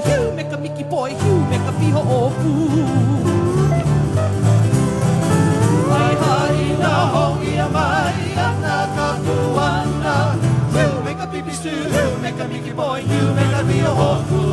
Hiu me ka Miki Boy, hiu me ka pihoʻōpū. Ai haʻina hou ʻia mai ana ka puana. Hiu me ka pipi stew, hiu me ka Miki Boy, hiu me ka pihoʻōpū.